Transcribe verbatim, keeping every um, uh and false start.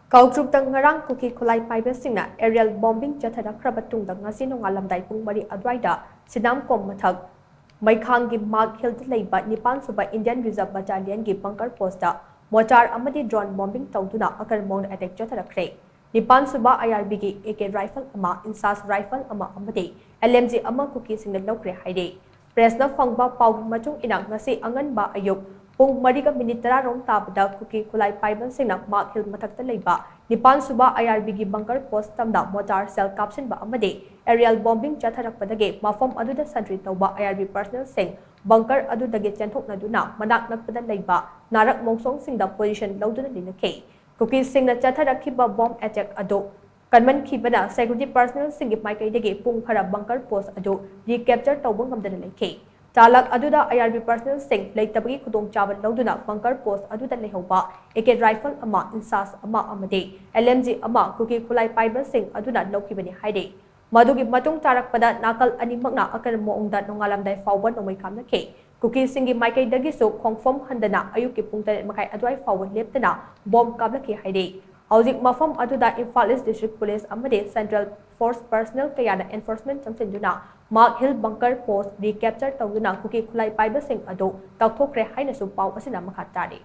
ꯀꯥꯎꯇ꯭ꯔꯨꯛꯇ ꯉꯔꯥꯡ ꯀꯨꯀꯤ ꯈꯨꯠꯂꯥꯏ ꯄꯥꯏꯕꯁꯤꯡꯅ aerial bombing ꯆꯠꯊꯔꯛꯈ꯭ꯔꯕ ꯇꯨꯡꯗ ꯉꯁꯤ ꯅꯣꯡꯉꯥꯜꯂꯝꯗꯥꯏ ꯄꯨꯡ ꯃꯔꯤ ꯑꯗꯨꯋꯥꯏꯗ ꯁꯤꯅꯥꯝꯀꯣꯝ ꯃꯊꯛ ꯃꯩꯈꯥꯡꯒꯤ ꯃꯥꯔꯛ ꯍꯤꯜꯗ ꯂꯩꯕ ꯅꯤꯄꯥꯟ ꯁꯨꯕ Indian Reserve Battalionꯒꯤ bunker postꯇ mortar ꯑꯃꯗꯤ drone bombing ꯇꯧꯗꯨꯅ ꯑꯀꯟꯕ ꯃꯑꯣꯡꯗ attack ꯆꯠꯊꯔꯛꯈ꯭ꯔꯦ꯫ ꯅꯤꯄꯥꯟ ꯁꯨꯕ IRBꯒꯤ AK rifle ꯑꯃ, INSAS rifle ꯑꯃ ꯑꯃꯗꯤ LMG ꯑꯃ ꯀꯨꯀꯤꯁꯤꯡꯅ ꯂꯧꯈ꯭ꯔꯦ ꯍꯥꯏꯔꯤ꯫ Pressꯅ ꯐꯪꯕ ꯄꯥꯎꯒꯤ ꯃꯇꯨꯡ ꯏꯟꯅ ꯉꯁꯤ ꯑꯉꯟꯕ ꯑꯌꯨꯛ ꯄꯨꯡ ꯃꯔꯤꯒ ꯃꯤꯅꯤꯠ ꯇꯔꯥ ꯔꯣꯝ ꯇꯥꯕꯗ ꯀꯨꯀꯤ ꯈꯨꯠꯂꯥꯏ ꯄꯥꯏꯕꯁꯤꯡꯅ ꯃꯥꯔꯛ ꯍꯤꯜ ꯃꯊꯛꯇ ꯂꯩꯕ ꯅꯤꯄꯥꯟ ꯁꯨꯕ IRBꯒꯤ bunker post ꯇꯝꯗ mortar shell ꯀꯥꯞꯁꯤꯟꯕ ꯑꯃꯗꯤ aerial bombing ꯆꯠꯊꯔꯛꯄꯗꯒꯤ ꯃꯐꯝ ꯑꯗꯨꯗ sentry ꯇꯧꯕ IRB personnelꯁꯤꯡ bunker ꯑꯗꯨꯗꯒꯤ ꯆꯦꯟꯊꯣꯛꯅꯗꯨꯅ ꯃꯅꯥꯛ ꯅꯛꯄꯗ ꯂꯩꯕ ꯅꯥꯔꯛ ꯃꯣꯡꯁꯣꯡꯁꯤꯡꯗ position ꯂꯧꯗꯨꯅ ꯂꯩꯅꯈꯤ꯫ ꯀꯨꯀꯤꯁꯤꯡꯅ ꯆꯠꯊꯔꯛꯈꯤꯕ bomb attack ꯑꯗꯨ ꯀꯟꯃꯟꯈꯤꯕꯅ security personnelꯁꯤꯡꯒꯤ ꯃꯥꯏꯀꯩꯗꯒꯤ ꯄꯨꯡ ꯈꯔ bunker post ꯑꯗꯨ recapture ꯇꯧꯕ ꯉꯝꯗꯅ ꯂꯩꯈꯤ꯫ ꯇꯥꯂꯛ ꯑꯗꯨꯗ IRB personnelꯁꯤꯡ ꯂꯩꯇꯕꯒꯤ ꯈꯨꯗꯣꯡꯆꯥꯕ ꯂꯧꯗꯨꯅ bunker post ꯑꯗꯨꯗ ꯂꯩꯍꯧꯕ AK rifle ꯑꯃ, INSAS ꯑꯃ ꯑꯃꯗꯤ LMG ꯑꯃ ꯀꯨꯀꯤ ꯈꯨꯠꯂꯥꯏ ꯄꯥꯏꯕꯁꯤꯡ ꯑꯗꯨꯅ ꯂꯧꯈꯤꯕꯅꯤ ꯍꯥꯏꯔꯤ꯫ ꯃꯗꯨꯒꯤ ꯃꯇꯨꯡ ꯇꯥꯔꯛꯄꯗ ꯅꯥꯀꯜ ꯑꯅꯤꯃꯛꯅ ꯑꯀꯟꯕ ꯃꯑꯣꯡꯗ ꯅꯣꯡꯉꯥꯜꯂꯝꯗꯥꯏ ꯐꯥꯎꯕ ꯅꯣꯡꯃꯩ ꯀꯥꯞꯅꯈꯤ꯫ ꯀꯨꯀꯤꯁꯤꯡꯒꯤ ꯃꯥꯏꯀꯩꯗꯒꯤꯁꯨ ꯈꯣꯡꯐꯝ ꯍꯟꯗꯅ ꯑꯌꯨꯛꯀꯤ ꯄꯨꯡ ꯇꯔꯦꯠ ꯃꯈꯥꯏ ꯑꯗꯨꯋꯥꯏ ꯐꯥꯎꯕ ꯂꯦꯞꯇꯅ bomb ꯀꯥꯞꯂꯛꯈꯤ ꯍꯥꯏꯔꯤ꯫ ꯍꯧꯖꯤꯛ ꯃꯐꯝ ꯑꯗꯨꯗ Imphal East District Police ꯑꯃꯗꯤ Central Force personnel ꯀꯌꯥꯅ enforcement ꯆꯪꯁꯤꯟꯗꯨꯅ mark hill bunker post recapture ꯇꯧꯗꯨꯅ ꯀꯨꯀꯤ ꯈꯨꯠꯂꯥꯏ ꯄꯥꯏꯕꯁꯤꯡ ꯑꯗꯨ ꯇꯛꯊꯣꯛꯈ꯭ꯔꯦ ꯍꯥꯏꯅꯁꯨ ꯄꯥꯎ ꯑꯁꯤꯅ ꯃꯈꯥ ꯇꯥꯔꯤ꯫